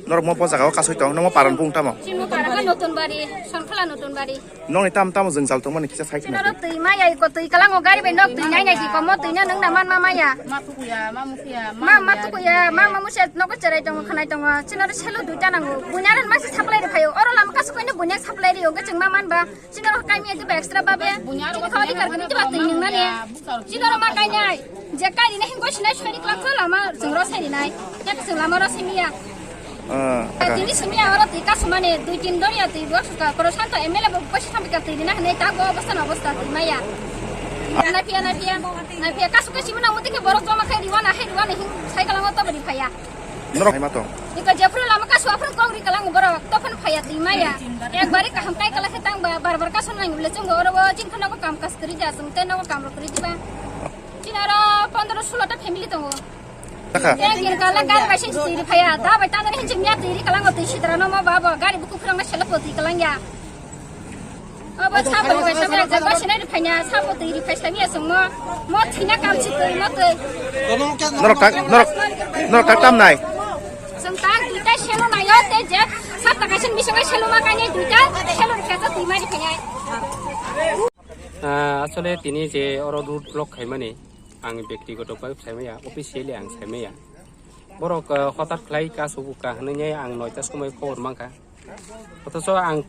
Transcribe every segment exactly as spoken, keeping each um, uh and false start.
Norok mo po jaga o kasui tong, nomo paran bung tamo? Chini paran notun bari, Sonkhola notun bari. Nokni tam tamo jwngjal tongmani kisa sai khna. Chini oro twi maya, iko twi kalango gari bai nok twi nai nai di komo twi no nung na man ma maya. Ma tukuya, ma mukuya, ma ma tukuya, ma ma musia nogo cherai tongo, khanai tongo. Chini oro selo duita nango. Bunya ran masi supply ri phaio. Oro lama kasu koino bunya supply ri oge chwng ma man ba. Chini oro kaimi ati ba extra babe. Chini khawali kar kini ba twi nung nani. Chini oro ma kainai. Je kaini hingo sinai sori klang kho lama chwng ro sai ri nai. Yak chwng lama ro simiya. Ah, tini simi ang oro twi kasumani dui tin doriya twi bo suka koro santo M L A bo bosi thampi ka twi dina hwnwi ta bo obostha no obostha twi maya. Na phiya, na phiya, na phiya, kasu kasu simi nang muti khe borok joma khai riwana hai riwana hin cycle ang to bari phaya. Norok hai ma to. Iko jephru lama kasu aphru kok ri kalang borok to phan phaya twi maya. Ekbari kaham kai kala khe tang ba bar bar kasu nang le chungo oro bo chin khana ko kam kas kri ja sung te no kam ro kri diba. Chini oro pondro sulo ta family tongo. Takha. Yang kiri kala gari bai sing tiri phaya. Da bai tanari hinjim ya tiri kala ngo tiri sidra no mo babo. Gari buku khurang na selo poti kalang ya. Abo sapo bai sapo ya jaga sinai ri phanya sapo tiri phai sami ya sung mo. Mo thina kam si tiri mo tiri. Norok tak, norok, norok tak tam nai. Sung tak duita selo na yo te je sap ta kasin bisong selo ma kanya duita selo ri kata tiri ma ri phanya. Ah, asole tini je oro road block khaimani. Ang bektigoto bai saimaya, officially ang saimaya. Borok, ah, hotat khlai kasu buka hwnwi ang noita somoi khobor mankha. Othocho ang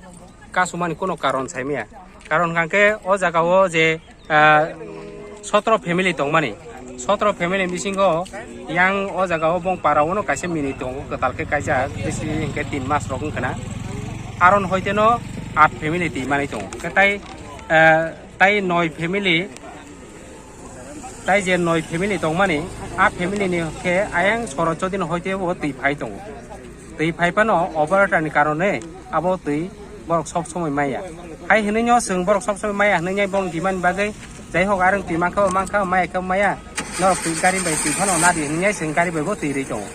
kasumani kuno karon saimaya. Karon hwnkhe o jagao je, ah, sotro family tongmani. Sotro family bisingo yang o jagao bong parao no kaisa mini tongo, kwtal khe kaisa bisi hwnkhe tin mas rok wngkhana. Aron hoiteno at family twi manwi tongo. Khe tai, ah, tai noi family Tai je noi family tongmani, a family ni khe ayang soro chodino hoite bo twi phai tongo. Twi phai phano operator ni karone abo twi borok sob somoi maya. Hai hinwi no chwng borok sob somoi maya hinwi bong demand bagwi, jai hok arwng twi mankha bo mankha, maya khe maya, norok twi gari bai twi phano nadi hinwi chwng gari bai bo twi rwi tongo.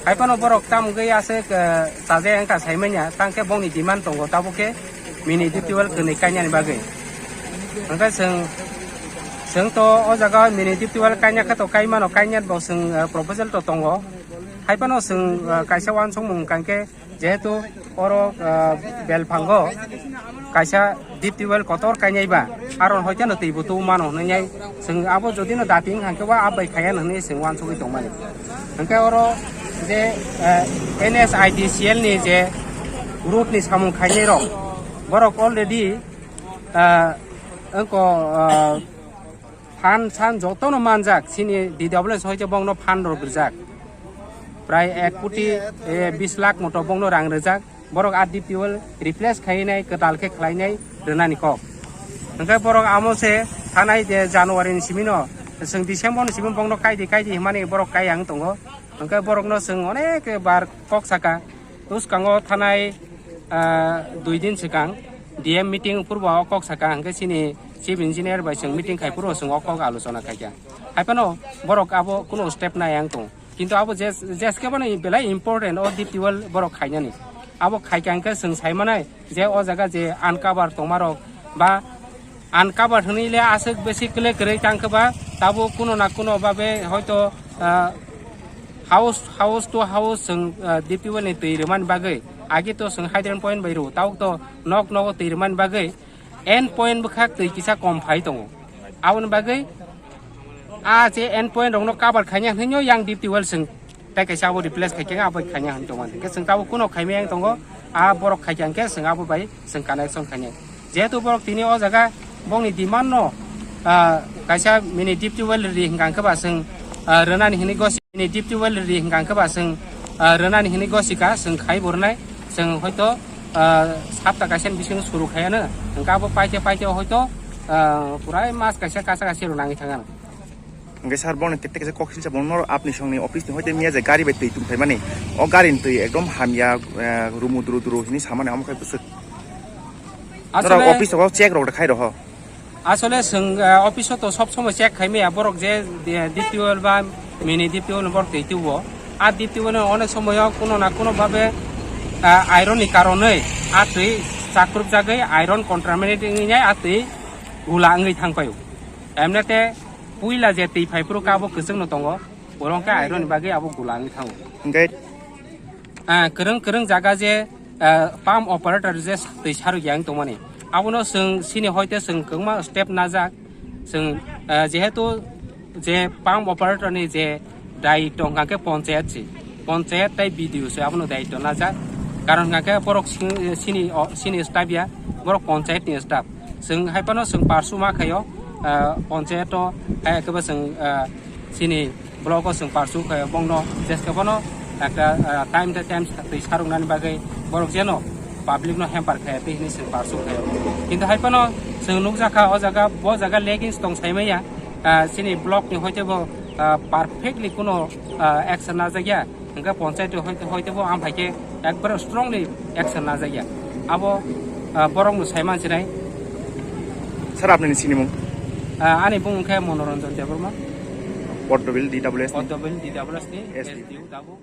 Hai phano borok tamo wngwi aswk, eh, chajakya wngkha saimanya, tang khe bongni demand tongo, tabuk khe mini duty well kwnwi kainani bagwi. Hwnkhe chwng, chwng to o jaga mini duty well kaina khe to kai mano, kainai bo chwng, eh, proposal to tongo. Hai phano chwng, eh, kaisa uansukmung hwnkha khe, jehetu oro, ah, belphango kaisa deep tubewell kotor kainai ba, aron hoite no twi bo tu mano hwnwi chwng abo jodi no dating hwnkhe ba abai khaya hwnwi chwng uansugwi tongmani. Hwnkhe oro je, ah, N S I D C L ni je road ni samung khainai rok, borok already, ah, wngko, ah, Phan san jotono manjak, chini D W S hoite bongno phan rok rijak. Prai ek koti, eh, bis lakh moto bongno rang rijak. Borok a deep tubewell replace khainai, kwtal khe khlainai rwnani kok. Hwnkhe borok amo se thanai je January ni simino, chwng December ni simi bongno kaidi, kaidi hwnmani borok kai ang tongo. Hwnkhe borokno chwng onek bar kok saka. Bwskango thanai, ah, dui din swkang D M meeting purbo o kok saka, hwnkhe chini chief engineer bai chwng meeting khai phuru chwng o kok alochona khaikha. Hai phano borok abo kuno step nai ang tong. Kintu abo je, je khe bono belai important o deep tubewell borok khainani. Abo khaikha hwnkhe chwng sai manai je o jaga je uncover tongmarok ba uncovered hwnwi le aswk besi kle kwrwi tang khe ba, tabuk kuno na kuno babe hoito, ah, house, house to house chwng, ah, deep tubewell ni twi rwmani bagwi, agi to chwng hydrant point bai rw, tabuk to nok nogo twi rwmani bagwi end point bwkhak twi kisa kom phai tongo. Aboni bagwi a je end point rokno cover khaina hwnwi yang deep tubewell chwng tei kaisa abo replace khaikhe abo khaina hwn tongmani. Hwnkhe chwng tabuk kuno khaimaya wng tongo, a borok khaikha hwnkhe chwng abo bai chwng connection khainai. Jehetu borok tini o jaga bongni demand no, ah, kaisa mini deep tubewell ri hwnkha hwnkhe ba chwng, ah, rwnani hwnwi gosi, mini deep tubewell ri hwnkha hwnkhe ba chwng, ah, rwnani hwnwi gosika chwng khai bo rwnai. Chwng hoito, ah, sapta kaisa ni bisingo suru khaiano, hwnkhe abo paite paite hoito Ah, purai mas kaisa kasa kasi rw nangwi thang ang. Hwnkhe sir, bono tei kaisa kok silsa, bono norok apni songni office ni hoite miya je gari bai twi tongphaimani. O gari ni twi ekdom hamya, eh, rumu duru duru hini samani, omo khe bwswk. Norok asole office o check rok da khai roho. Asole chwng, eh, office o to sob somoi check khai maya, borok je, eh, D P O ba mini D P O no borok twi tubo. A D P O no onek somoyo kuno na kuno babe, eh, iron ni karonwi a twi chakrupjagwi iron contaminate wngwi nai a twi gula wngwi thang paio. Emne te puila je twi phai phuru khe abo kwchwng no tongo, borok khe iron ni bagwi abo gula wngwi thango. Hwnkhe? Ah, kwrwng kwrwng jaga je, ah, pump operator je twi sarwi yang tongmani, abono chwng chini hoite chwng kwbangma step najak. Chwng, ah, jehetu je pump operator ni je daityo hwnkha khe ponchayat se, ponchayat tei B D O se abono daityo najak. Karon hwnkha khe borok sing-, chini o, chini staff ya, borok ponchayat ni staff. Chwng hai phano chwng parsu ma khaio, ah, ponchayat o, hai khe bo chwng, ah, chini block o chwng parsu khaio, bongno jeske bono ekta, ah, time to time twi saruknani bagwi borok jeno public no hamper khaya tei hinwi chwng parsu khaio. Kintu hai phano chwng nukjakha o jaga, bo jaga leggings tong saimaya, ah, chini block ni hoite bo, ah, perfectly kuno, ah, action najakya. Hwnkhe ponchayat hoite, hoite bo ang phaikhe ekbare strongly action najakya. Abo, ah, borokno saiman sinai. Sir, apni ni sinimung? Ah, ani bumung khe Monoranjan Debbarma. Poddobil D W S ni? Poddobil D W S ni S D O. S D O tabuk.